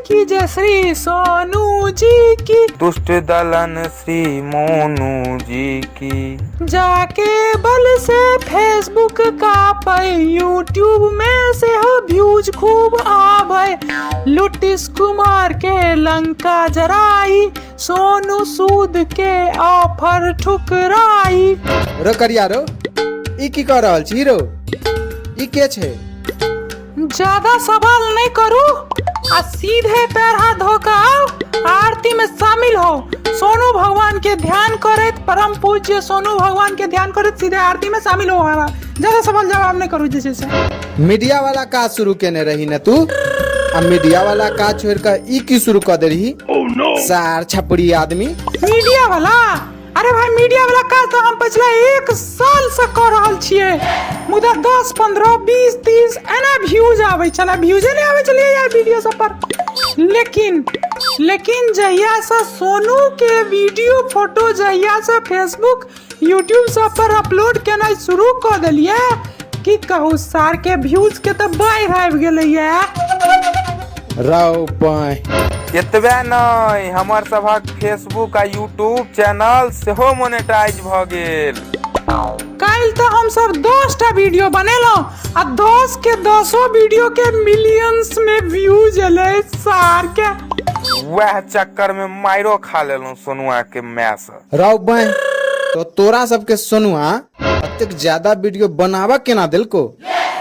की जय, श्री सोनू जी की। दुष्ट दलन श्री मोनू जी की। जाके बल से फेसबुक कापै, यूट्यूब में सेहो व्यूज खूब आबै। लुटिस कुमार के लंका जराई, सोनू सूद के ऑफर ठुकराई। रो करिया रो, ई की कऽ रहल छी रो? ई के छै? ज्यादा सवाल नहीं करू आ सीधे पैर हाथ धो के आओ, आरती में शामिल हो। सोनू भगवान के ध्यान करैत, परम पूज्य सोनू भगवान के ध्यान करैत सीधे आरती में शामिल हो। हमारा ज्यादा सवाल जवाब नहीं करू। जे छै से मीडिया वाला काज शुरू केने रही ने तू, आ मीडिया वाला काज छोड़ के ई की शुरू कऽ देलही? सार छपरी आदमी। मीडिया वाला? अरे भाई, मीडिया वाला काज तऽ हम पिछला 1 साल से कऽ रहल छियै, मुदा 10 15 20 30 एना व्यूज आबै छलै, व्यूजे नहि आबै छलै यार वीडियो सब पर। लेकिन लेकिन जहिया से सोनू के वीडियो फोटो जहिया से फेसबुक यूट्यूब सब पर अपलोड केनाइ शुरू कऽ देलियै, की कहू सार के व्यूज के तऽ बाढ़ि आबि गेलैया। रौ बाँहि। एतबे नहि, हमर सभक फेसबुक आ यूट्यूब चैनल सेहो मोनेटाइज भऽ गेल। काल्हि तऽ हमसब 10टा वीडियो बनेलहुँ आ 10 के 10 वीडियो के मिलियंस में व्यूज एलै सार के। वएह चक्कर में माइरो खा लेलहुँ सोनुआ के माय से। रौ बाँहि, तो तोरा सबके सोनुआ अतेक ज्यादा वीडियो बनाबऽ केना देलको?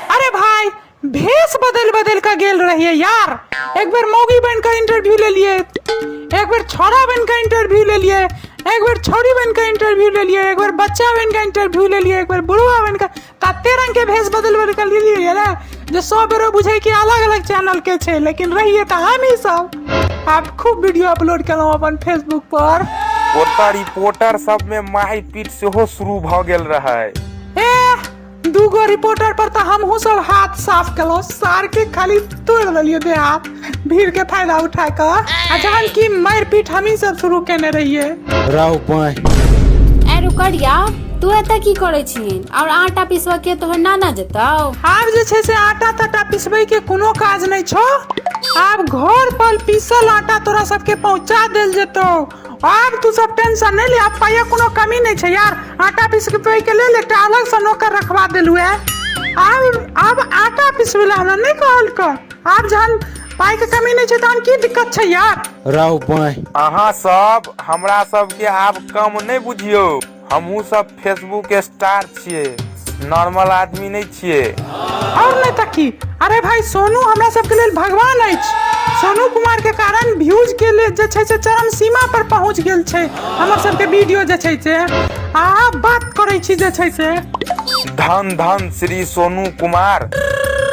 अरे भाई, भेष बदल बदल के गेल रहिए यार। एक बेर मौगी बन के इंटरव्यू ले लिए, एक बेर छौड़ा बन के इंटरव्यू ले लिए, एक बेर छौड़ी बन के इंटरव्यू ले लिए, एक बेर बच्चा बन के इंटरव्यू ले लिए, एक बेर बुढ़वा बन के, तते रंग के भेष बदल बदल के लिए ने जे 100 बेर बुझे कि अलग अलग चैनल के छै, लेकिन रहिए तऽ हम ही सब। आब खूब वीडियो अपलोड केलहुँ अपन फेसबुक पर। ओतऽ रिपोर्टर सब में मारि पीट सेहो शुरू भऽ गेल रहै। ए दूगो रिपोर्टर पर तऽ हमहूँ सब हाथ साफ केलहुँ, सार के खाली तोड़ि देलियै देह हाथ भीड़ के फायदा उठा कऽ, आ जहन कि मारि पीट हमही सब शुरू केने रहियै। रौ बाँहि। ए रुकरिया, तू एतऽ की करै छिहीन? और आटा पिसबऽ के तोहर नाना जेतौ? आब जे छै से आटा ताटा पिसबै के कोनो काज नहि छौ, आब घर पर पीसल आटा तोरा सबके पहुंचा देल जेतौ। आब तू सब टेंशन नहि ले, आब पाइक कोनो कमी नहि छै यार। आटा पिसबै के लेल एकटा अलग से नौकर रखवा देलू है। आब आब आटा पिसबै लए हमरा नहि कहल कर, आब जहन पाइ के कमी नहि छै तहन की दिक्कत छै यार। रौ बाँहि। अहाँ सब हमरा सबके आब कम नहि बुझियौ, हमहूँ सब फेसबुक स्टार छियै, नॉर्मल आदमी नहि छियै। और नहि तऽ की। अरे भाई, सोनू हमरा सबके लेल भगवान अछि। सोनू कुमार के कारण व्यूज के लेल जे छै से चरम सीमा पर पहुंच गेल छै हमर सबके वीडियो जे छै से। अहाँ बात करै छी जे छै से। धन धन श्री सोनू कुमार,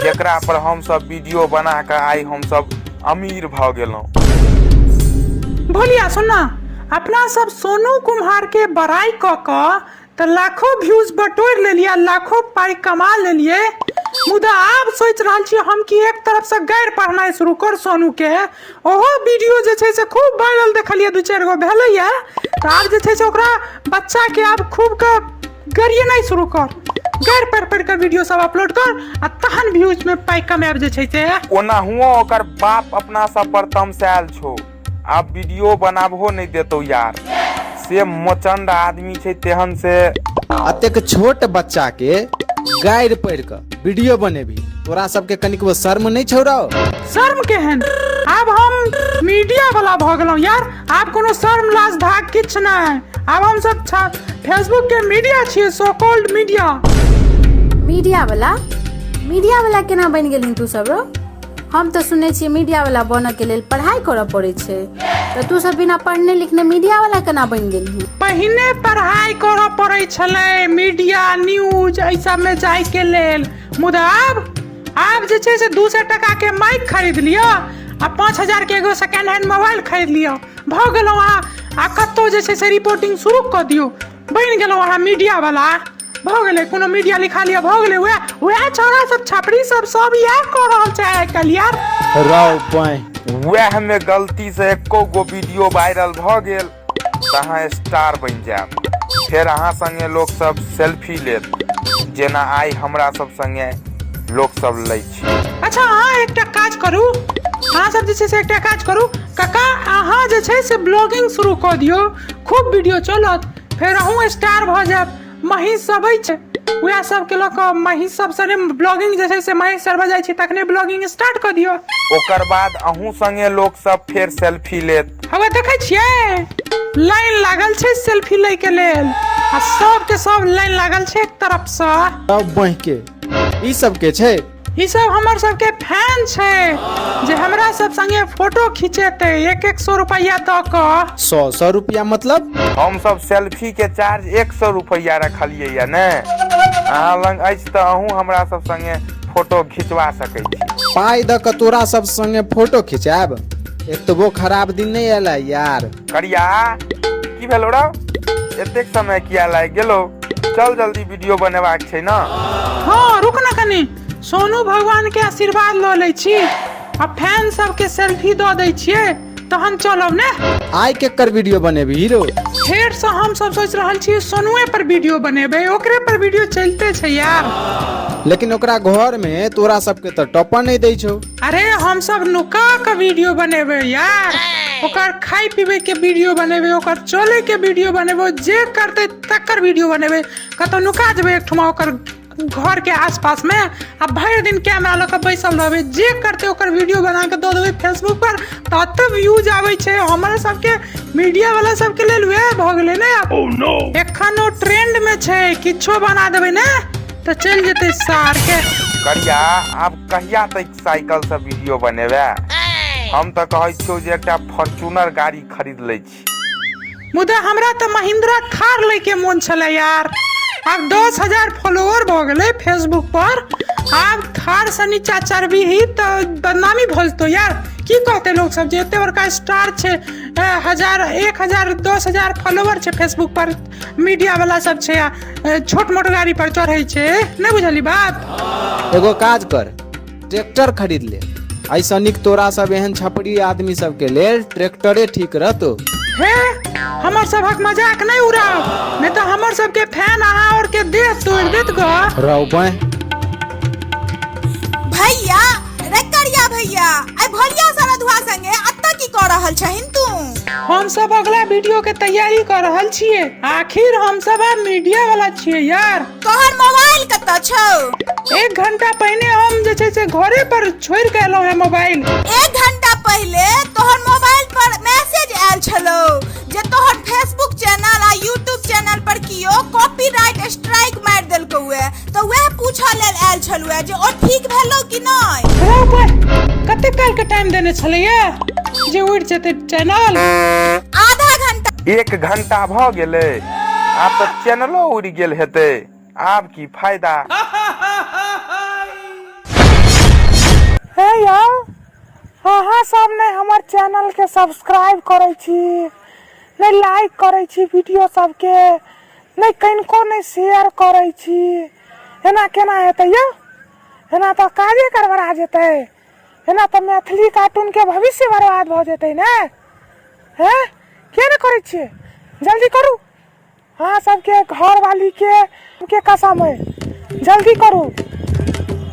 जेकरा पर हम सब वीडियो बना कऽ आइ हम सब अमीर भऽ गेलहुँ। भोलिया सुन ना, अपना सब सोनू कुमार के बड़ाई कऽ कऽ तऽ लाखों व्यूज बटोरि लेलियै, लाखों पाइ कमा लेलियै, मुदा आब सोचि रहल छी हम कि एक तरफ से गारि पढ़नाइ शुरू कर सोनू के। ओहो वीडियो जे छै से खूब वायरल देखलियै, 2-4 गो भेलैया, तऽ आब जे छै से ओकरा बच्चा के आब खूब के गरियेनाइ शुरू कर, गारि पढ़ि पढ़ि कऽ वीडियो सब अपलोड कर आ तहन व्यूज में पाइ कमायब जे छै से। ओनाहुओ ओकर बाप अपना सब पर तमसायल छौ, आब वीडियो बनाबहो नहि देतौ यार, से मोचंड आदमी छै तेहन से। अतेक छोट बच्चा के गारि पढ़ि कऽ वीडियो बनेबही, तोरा सबके कनिकबो शर्म नहि छौ रौ? शर्म केहन, आब हम मीडिया वाला भऽ गेलहुँ यार, आब कोनो शर्म लाज धाक किछु नहि, आब हम सब फेसबुक के मीडिया छियै, सो कॉल्ड मीडिया। मीडिया वाला? मीडिया वाला केना बनि गेलही तू सब रौ? हम तऽ सुनै छियै मीडिया वाला बनऽ के लेल पढ़ाई करऽ पड़ै छै, तऽ तू सब बिना पढ़ने लिखने मीडिया वाला केना बनि गेलही? पहिने पढ़ाई करऽ पड़ै छलै मीडिया न्यूज एहि सबमे जाय के लेल, मुदा आब आब जे छै से 200 टका के माइक खरीद लिअ आ 5000 के एगो सेकेंड हैंड मोबाइल खरीद लिअ, भऽ गेलहुँ अहाँ, आ कतहु जे छै से रिपोर्टिंग शुरू कऽ दियौ, बनि गेलहुँ अहाँ मीडिया वाला। भऽ गेलै, कोनो मीडिया लिखा लिअ, भऽ गेलै। वएह वएह छौड़ा सब छपरी सब सब इएह कऽ रहल छै आइ काल्हि यार। रौ बाँहि। वएह में गलती से एको गो वीडियो वायरल भऽ गेल तऽ अहाँ स्टार बनि जायब, फेर अहाँ संगे लोक सब सेल्फी लेत, जेना आइ हमरा सब संगे लोक सब लै छै। अच्छा अहाँ एकटा काज करू, अहाँ सब जे छै से एकटा काज करू काका, अहाँ जे छै से ब्लॉगिंग शुरू कऽ दियौ, खूब वीडियो चलत, फेर अहूँ स्टार भऽ जायब। महींस सब अछि, उएह सबके लऽ कऽ महींस सब सने ब्लॉगिंग जे छै से महींस चरबऽ जाइ छी तखने ब्लॉगिंग स्टार्ट कऽ दियौ। ओकर बाद अहूँ संगे लोक सब फेर सेल्फी लेत। हौवे देखै छियै, लाइन लागल छै सेल्फी लै के लेल आ सबके सब लाइन लागल छै एक तरफ सँ। सब बहिके ई सब के छै? ई सब हमर सबके फैन छै जे हमरा सब संगे फोटो खिंचेतै 1-1 सौ रुपैआ दऽ कऽ। 100-100 रुपैआ मतलब? हम सब सेल्फी के चार्ज 100 रुपैआ रखलियै या ने। अहाँ लग अछि तऽ अहूँ हमरा सब संगे फोटो घिचवा सकै छी। पाइ दऽ कऽ तोरा सब संगे फोटो खिंचायब? एतबो खराब दिन नहि एलै यार। करिया, की भेलो रौ? एतेक समय किया लागि गेलो? चल जल्दी, वीडियो बनेबाक छै ने। हँ, रुक ना कनी, सोनू भगवान के आशीर्वाद लऽ लै छी आ फैन सबके सेल्फी दऽ दै छियै तहन चलब ने। आइ केकर वीडियो बनेबही हीरो? फेर से हम सब सोचि रहल छियै सोनुए पर वीडियो बनेबै, ओकरे पर वीडियो चलिते छै यार। लेकिन ओकरा घर में तोरा सबके तऽ टपऽ नहि दै छौ। अरे हम सब नुका के वीडियो बनेबै यार, ओकर खाय पीबै के वीडियो बनेबै, ओकर चले के वीडियो बनेबै, जे करतै तकर वीडियो बनेबै। कतौ नुका जेबै एकठुमा ओकर घर के आसपास में आ भरि दिन कैमरा लऽ कऽ बैसल रहबै, जे करतै ओकर वीडियो बना कऽ दऽ देबै फेसबुक पर, तऽ एते व्यूज आबै छै। हमर सबके मीडिया वाला सबके लेल वएह भऽ गेलै ने आब। एखन ओ ट्रेंड में छै, किछो बना देबै ने तऽ चलि जेतै सार के। करिया, आब कहिया तक साइकिल से वीडियो बनेबे? हम तऽ कहै छियौ जे एकटा फॉर्च्यूनर गाड़ी खरीद लै छी। मुदा हमरा तऽ महिंद्रा थार लै के मोन छलै यार। आब 10,000 फॉलोअर भऽ गेलै फेसबुक पर, आब थार से नीचा चढ़बीही तऽ बदनामी भऽ जेतौ यार। की कहतै लोक सब जे एते बड़का स्टार छै, 1000, 1000, 10,000 फॉलोअर छै फेसबुक पर, मीडिया वाला सब छै आ छोट मोट गाड़ी पर चढ़ै छै। नहि बुझली बात? एगो काज कर, ट्रैक्टर खरीद ले। ऐसा नीक तोरा सब एहन छपरी आदमी सबके लेल ट्रैक्टरे ठीक रहतो। हे, हमर सभक मजाक नहि उड़ाउ, नहि तऽ हमर सबके फैन अहाँ और के देह तोड़ि देत ग। रौ बहिं। भैया रे करिया भैया, आइ भोलिया सरधुआ संगे अत्ता की कऽ रहल छहिन तू? हम सब अगला वीडियो के तैयारी कर रहल छियै। आखिर हम सब आब मीडिया वाला छियै यार। तोहर मोबाइल कतऽ छौ? 1 घंटा पहिने हम जे छै से घरे पर छोड़ि के एलहुँ हेँ मोबाइल। 1 घंटा पहिले तोहर मोबाइल पर मैसेज आयल छलौ जे तोहर फेसबुक चैनल आ यूट्यूब चैनल पर कियो कॉपीराइट स्ट्राइक मारि देलकौ हे, तऽ वएह पूछऽ लेल आयल छलौ हे जे ओ ठीक भेलौ कि नहि। रौ बा, कते काल के टाइम देने छलैया जे उड़ि जेतै चैनल? आधा घंटा। 1 घंटा भऽ गेलै, आब तऽ चैनलो उड़ि गेल हेतै, आब की फायदा। हे यौ, अहाँ सब ने हमर चैनल के सब्सक्राइब करै छी, ने लाइक करै छी वीडियो सबके, ने कनिको ने शेयर करै छी, एना केना हेतै यौ? एना तऽ काजे गड़बड़ा जेतै, एना तऽ मैथिली कार्टून के भविष्य बर्बाद भऽ जेतै ने। हैं, किया ने करै छियै? जल्दी करू, अहाँ सबके घरवाली के कसम है, जल्दी करू।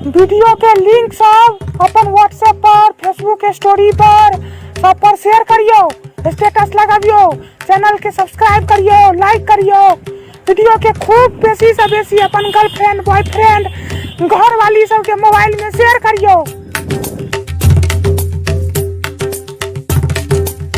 वीडियो के लिंक सब अपन व्हाट्सएप पर, फेसबुक स्टोरी पर, सब पर शेयर करियो, स्टेटस लगाबियो, चैनल के सब्सक्राइब करियो, लाइक करियो, वीडियो के खूब बेसी से बेसी अपन गर्लफ्रेंड, बॉयफ्रेंड, घरवाली सबके मोबाइल में शेयर करियो।